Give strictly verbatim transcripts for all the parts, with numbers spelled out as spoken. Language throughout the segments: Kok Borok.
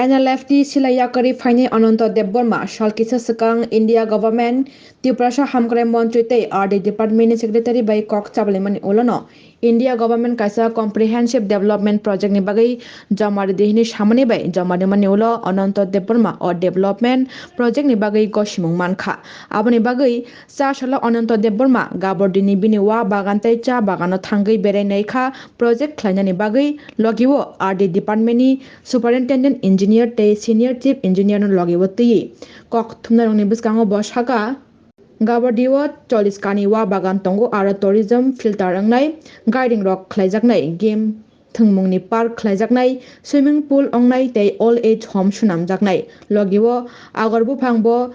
N L F T silai yakarwi phainai Ananto Debbarma sal kisa swkang India Government, Tiprasa Hamkrai Montri tei R D Department ni Secretary bai kok chabalaimani ulono India Government kaisa Comprehensive Development Project ni bagwi joma ridi hwnwi samani bai joma rimani ulo Ananto Debbarma o development project ni bagwi gosimung mankha. Aboni bagwi cha salo Ananto Debbarma Gabardini bini wa bagan tei cha bagano thangwi berai naikha project khlainani bagwi. Logi o R D Department ni Superintendent Engineer tei Senior Chief Engineer no logi o twiwi kok thumnairokni bwskango bo sakha, Gabardi o chollish kani wa bagan tongo, aro tourism filter wngnai, guiding rok khlaijaknai, game thwngmungni park khlaijaknai, swimming pool wngnai tei old age home swnamjaknai. Logi o agor buphang bo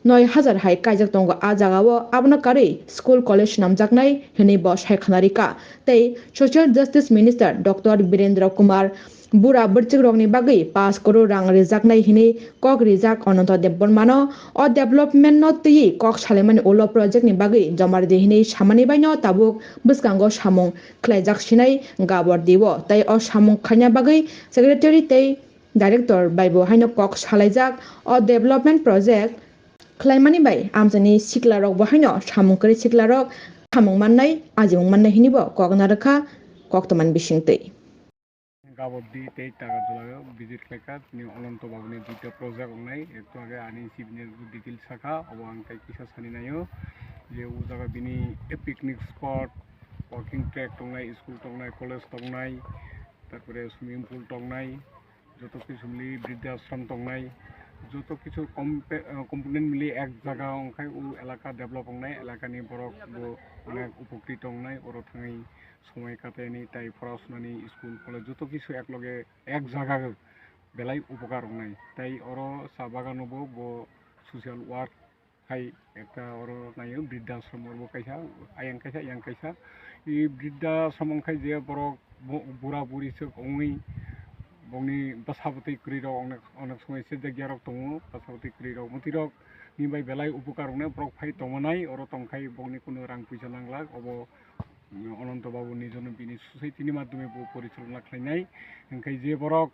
noi hajar hai kaijak tongo a jagao, abono karwi school college swnamjaknai hwnwi bo sai khna rikha. Tei Social Justice Minister Doctor Birendra Kumar bura bwrwichwkrokni bagwi paanch crore rang rijaknai hwnwi kok rijak Ananto Debbarmano. O development no twiwi kok salaimani ulo project ni bagwi joma ridi hwnwi samani baino tabuk bwskango samung khlaijak sinai Gabardi o, tei o samung khaina bagwi secretary tei director bai bo haino kok salaijak. O development project khlaimani bai amchaini siklarok bo haino samung kwrwi siklarok samung mannai, ajimung mannai hwnwi bo kok narwkha koktwmani bisingtwi. Gabardi tei Takarjala visit khlaikha, tini Ananto Babu ni duita project wngnai, ekto age ani sibini detail sakha, obo ang tei kisa sani naio je o jaga bini picnic spot, walking track tongnai, school tongnai, college tongnai, tarpore swimming pool tongnai, joto kisu mili bridda ashram tongnai, joto kisu compe-, ah, component mili ek jaga wngkhai o elaka develop wngnai, elakani borok bo onek upokrit wngnai, oro thangwi somoi kataini tai pora sunani school college joto kisu ekloge ek jaga belai upokar wngnai. Tai oro cha bagano bo, bo social work hai ekta oro naio, bridda ashram oro bo kaisa, ayang kaisa, ayang kaisa. I bridda ashram wngkhai je borok bo-, bura buri swk wngwi bongni bwsa bwtwi kwrwi rok onek, onek somoi se jagya rok tongo, bwsa bwtwi kwrwi rok mwtwi rok ni bai belai upokar wngnai, borok phai tongmanai oro tongkhai bongni kunu rang puisa nanglak, obo Ananto Babu nijono bini society ni madhyome bo porichalona khlainai. Hwnkhe je borok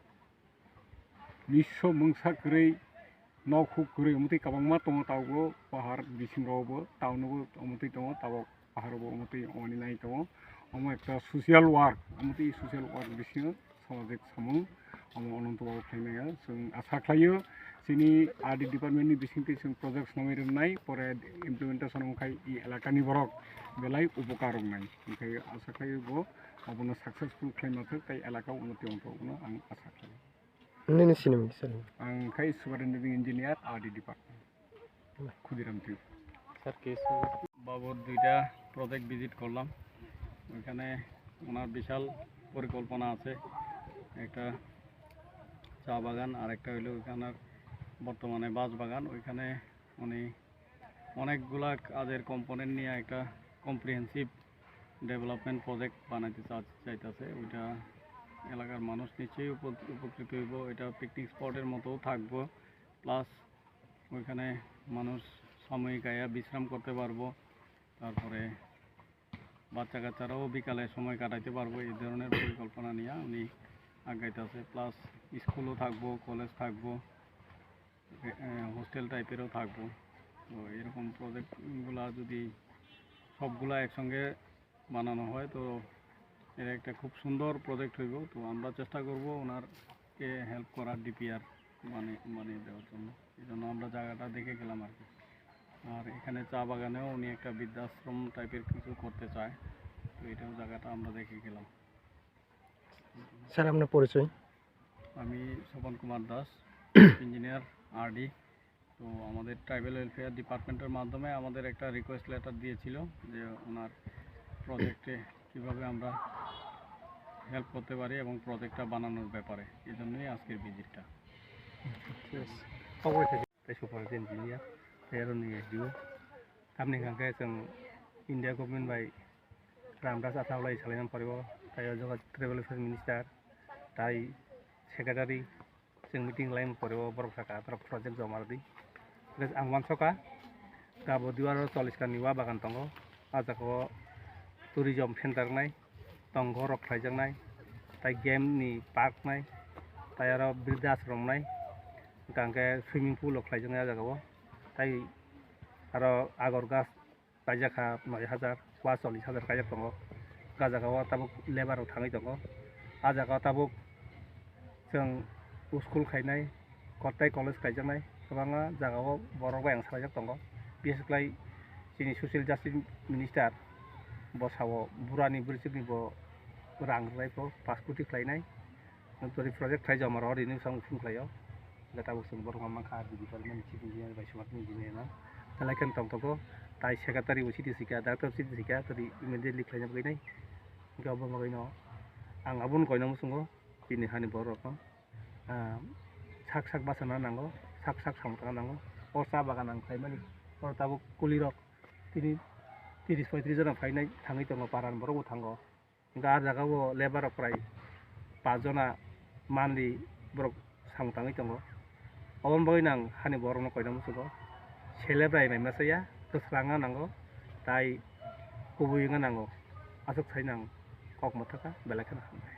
nisso mungsa kwrwi, nok huk kwrwi, omotwi kwbangma tongo, tabukbo pahar bisingo bo, town o bo omotwi tongo, tabuk pahar o bo omotwi ongmani nai tongo. Omo ekta social work, omotwi social work bisingo samajik samung omo Ananto Babu khlainai. Chwng asa khlaio, chini R D department ni bisingtwi chwng project swnamwi rwnai, pore implementation wngkhai i elakani borok belai upokar wngnai. Hwnkhe asa khlaio bo obono successful khlaima thwk tei elaka unnoti wngthok, bono ang asa khlaio. Nini sini mungsa. Ang khai superintendent engineer R D department. Khudiram Twi. Sir, কিছু বাবুর দুইটা project visit করলাম। ওইখানে ওনার বিশাল পরিকল্পনা আছে, একটা চা বাগান আর একটা হইলো ওইখানের বর্তমানে বাঁশ বাগান। ওইখানে উনি অনেকগুলা কাজের কম্পোনেন্ট নিয়ে একটা কম্প্রিহেন্সিভ ডেভেলপমেন্ট প্রজেক্ট বানাইতে চা-, চাইতেছে। ওইটা এলাকার মানুষ নিশ্চয়ই উপ-, উপকৃত হইব। এটা পিকনিক স্পটের মতোও থাকবো, প্লাস ওইখানে মানুষ সাময়িক আয়া বিশ্রাম করতে পারবো। তারপরে বাচ্চা কাচ্চারাও বিকালে সময় কাটাইতে পারবো, এই ধরনের পরিকল্পনা নিয়ে উনি আগাইতে আছে। প্লাস স্কুলও থাকবো, কলেজ থাকবো, এ, এ, হোস্টেল টাইপেরও থাকবো। তো এরকম প্রজেক্টগুলা যদি সবগুলা একসঙ্গে বানানো হয়, তো এটা একটা খুব সুন্দর প্রজেক্ট হইব। তো আমরা চেষ্টা করব ওনারকে হেল্প করার, ডিপিআর বানিয়ে, বানিয়ে দেওয়ার জন্য। এই জন্য আমরা জায়গাটা দেখে গেলাম আর কি। আর এখানে চা বাগানেও উনি একটা বৃদ্ধাশ্রম টাইপের কিছু করতে চায়, তো এটাও জায়গাটা আমরা দেখে গেলাম। স্যার, আপনার পরিচয়? আমি স্বপন কুমার দাস, ইঞ্জিনিয়ার আরডি। তো আমাদের ট্রাইবাল ওয়েলফেয়ার ডিপার্টমেন্টের মাধ্যমে আমাদের একটা রিকোয়েস্ট লেটার দিয়েছিল যে ওনার প্রজেক্টে কীভাবে আমরা হেল্প করতে পারি এবং প্রজেক্টটা বানানোর ব্যাপারে, এই জন্যই আজকের ভিজিটটা। ঠিক আছে। Tei superintendent engineer, tei aroni S D O. Tamni hwnkhe chwng India government bai Ramdas Athalai salaimani pore o, tei o jaga tribal affairs minister, tei secretary, chwng meeting laimani pore o borok sakha, borok project joma rwdi. Plus ang uansukha, Gabardini o chollish kani wa bagan tongo, o jaga o tourism center wngnai. Tongo rok khlaijaknai, tei game ni park nai, Tai aro birda ashram nai, hwnkha hwnkhe swimming pool rok khlaijaknai ah jagao. Tai aro agor gas kaijak kha noi hajar, wa chollish hajar kaijak tongo. Ah jagao tabuk labour rok thangwi tongo. Ah jagao tabuk chwng school khainai, kotai college kaijaknai, kwbangma jagao borok bai ang salaijak tongo. Bises khlai chini social justice minister bo sao burani bwrwichwkni bo rang rwlai pho pass koti khlainai. Tori project khlai joma rw rini bwskango phone khlaio. Hwnkhe tabuk chwng borok ma mankha R D department ni chief engineer bai sumar engineer no. Belai kheno tongthogo, tai secretary bo chiti sika, director chiti sika, tori immediately khlaina bagwi nai. Hwnkhe obo bagwi no ang abono koina muchungo, bini hani borok no, ah, sak sak bachana nango, sak sak samung tangna nango. O cha bagan ang khlaimani, oro tabuk kuli rok tini tiris poitris jona phainai thangwi tongo, para ni borok bo thango. Hwnkhe ah jagao labour rok prai paanch jona monthly borok samung tangwi tongo. Oboni bagwi no ang hani borokno koina muchungo. Sele bwrai mai masa ya, kwsrang wngna nango, tai kubui wngna nango. Aswk sai no ang kok mwthakha, belai kheno hambai.